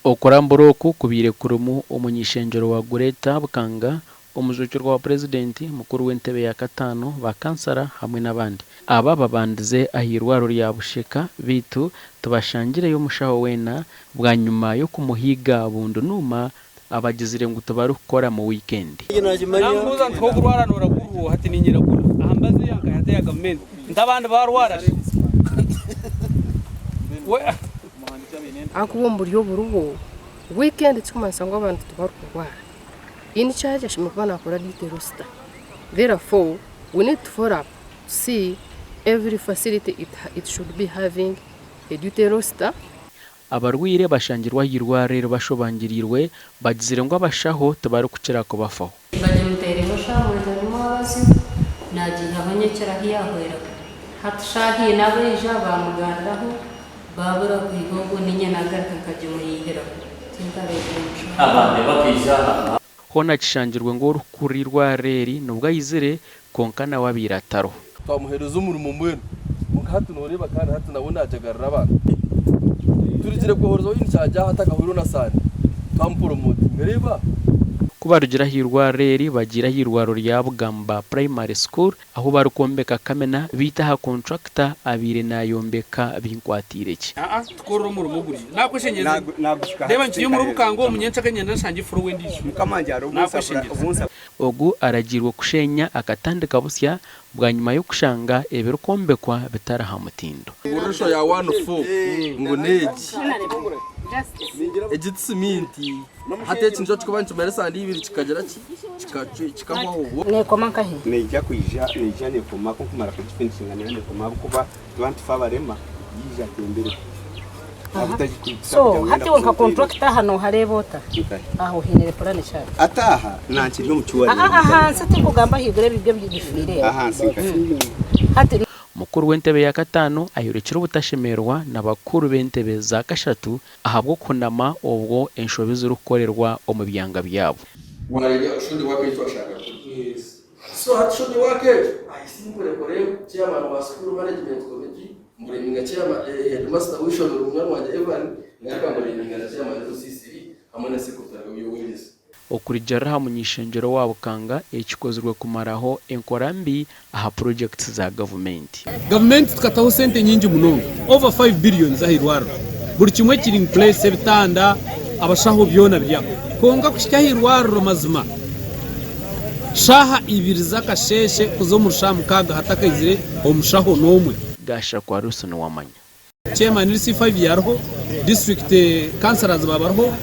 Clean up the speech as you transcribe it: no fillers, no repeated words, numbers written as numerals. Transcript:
Okurambura oku kubaire kurimu omuny'ishengyero wa Greater Bukanga, omujwekyerwa wa Purezidenti, mukuru w'entebe ya kataano, ba kansara hamwe n'abandi. Aba babandize ah'eirwariro rya Busheka beitu tibashangireyo mushaho weena bwanyima y'okumuhiiga bundunuuma abagizire ngu tibarikukora mu wiikendi. Namubuuza nti, Okurwara nooragurwa oha? Ati, Niinyeragura aha mbazi eya nkahi ati eya gavumenti. Nti, Abandi baarwara shi? We. Ahakuba omu buryo oburiho, wiikendi tikikumanyisa ngu abantu tibarikurwara. In charge ashemereire kuba naakora duty roster. Therefore, we need to follow up to see every facility it, it should be having a duty roster. Abarwaire bashangirwe aha irwariro eri bashobangiriirwe bagizire ngu abashaho tibarikukira kubafaho. Bagimutaireho shaaha mwenda n'omwabazyo, naagiihaho nyekiro ahu yaahweraho. Hati shaaha ina baija baamugaruraho, baabura kwiha obwo niinye naagaruka nkagimuyiihiraho. Tinkareebire mushaho. Abandi bakaija aha. Hoona kishangirwe ngu orikukurira eirwariro eri nibwo aizire kwonka nawe abaire atariho. Twamuheereza omurimo mbwenu kwonka hati nooreeba kandi hati nawe naajagarira abantu. Turugire kwoherezaho in-charge aha atakahwirwe na Sande twamuporomotinga reeba. Ku barugire aha irwariro eri bagiire aha irwariro rya Bugamba Primary School ahu barikwombeka kamina beitu aha kontrakita abaire nayombeka binkwatiire ki. Aa, tukorere omurimo guriya. Nakweshengyereza Reeba nkiri omuri Bukanga omu nyenkya nyenda nshangye efurowa endiijo. Nakweshengyereza. Ogu aragiirwe kushenya akatandika busya bwanyima y'okushanga ebirikwombekwa bitari ha mutindo. Ngu ratio ya one four ngu n'egi egi ti siminti hati eki nikyo kikuba nikimara esande ibiri kikagira ki kikahwaho. Neekoma nkahi? Neija kwija neija neekoma ku nkumara kugifinishinga neija neekoma ahabw'okuba tuba nitufa abarema yaija atembereho. So hati iwe nka contractor aha nohareeba ota? Aha ohainire purani ki hati? Ati aha nankiri omu kiwariro. Ahansi tinkugamba ahaiguru ebyo byo bifiire. Ahansi nkahi? Hati. Mukuru w'entebe ya kataano ayorekire obutashemererwa na bakuru b'entebe za kashatu ahabw'okuhunama obwo enshobi zirikukorerwa omu byanga byabo. Wareeba shondi work ei twashanga kuri. So hati shondi work egyo I simply kore chairman wa school management committee Mbureminga chairman, headmaster w'eishomero munywani wangye Evan ngaruka mbureminga na chairman LCCE hamwe na secretary w'eby'obwegyese. Okurugiirira aha muny'ishengyero wa Bukanga, eki kikozirwe kumaraho enkora mbi aha purogyekiti za gavumenti. Gavumenti tukataho sente nyingi munonga over 5 billions aha irwariro buri kimwe kiri in place ebitanda, abashaho byona biri aho kwonka kuhika aha irwariro mazima Shaaha ibiri z'akasheeshe kuza omuri shaaha mukaaga hatakaizire omushaho n'omwe. Gashakwa Rusi Niwamanya. Chairman LC5 yariho, district councillors baabariho.